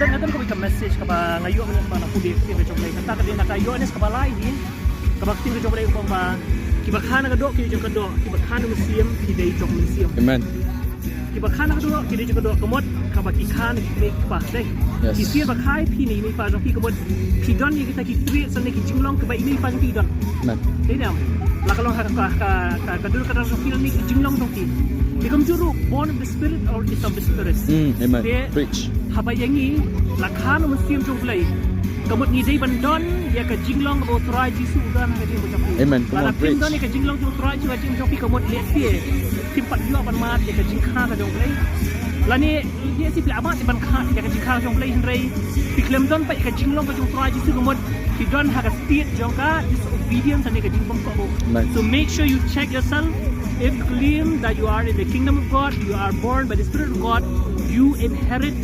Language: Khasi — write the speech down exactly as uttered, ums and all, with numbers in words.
Nga don kawei ka message kaba nga ïoh mynta na pule ka ktien ka jong U Blei. Kata ka dei na ka Ïoannis kaba lai hi. Kaba ka ktien ka jong U Blei ka ong ba kiba kha na ka doh ki dei jong ka doh, kiba kha na u mynsiem ki dei jong u mynsiem. Amen. Kiba kha na ka doh ki dei jong ka doh, ka mut kaba ki kha na ki kmie ki kpa, dei. Yes. Ki sir ba kha ïa phi ne i mei i pa jong phi, ka mut phi don ïa kita ki trait sane ki jinglong kiba i mei i pa jong phi i don. Amen. Dei ne em? La ka long ha ka, ka, ka, ka dur ka dar jong phi lane ki jinglong jong phi. Ki kumjuh ruh, born of the spirit or is of the spirit. Mm, amen. Te Preach. haba ïa ngi la kha na u mynsiem jong U Blei, ka mut ngi dei ban don ïa ka jinglong kaba U Trai Jisu u don ha ka jingim jong phi. Amen. Come Lada on, phim don preach. ïa ka jinglong jong U Trai Jisu ha ka jingim jong phi, ka mut lehse phim pat ïoh ban mad ïa ka jingkha ka jong U Blei. Lane lehse phi la mad ban kha ïa ka jingkha ka jong U Blei, hynrei phi khlem don pat ïa ka jinglong ka jong U Trai Jisu, ka mut phi don ha ka state jong ka disobedience lane ka jingbymkohnguh. Amen. So make sure you check yourself. If you claim that you are in the kingdom of God, you are born by the Spirit of God, you inherit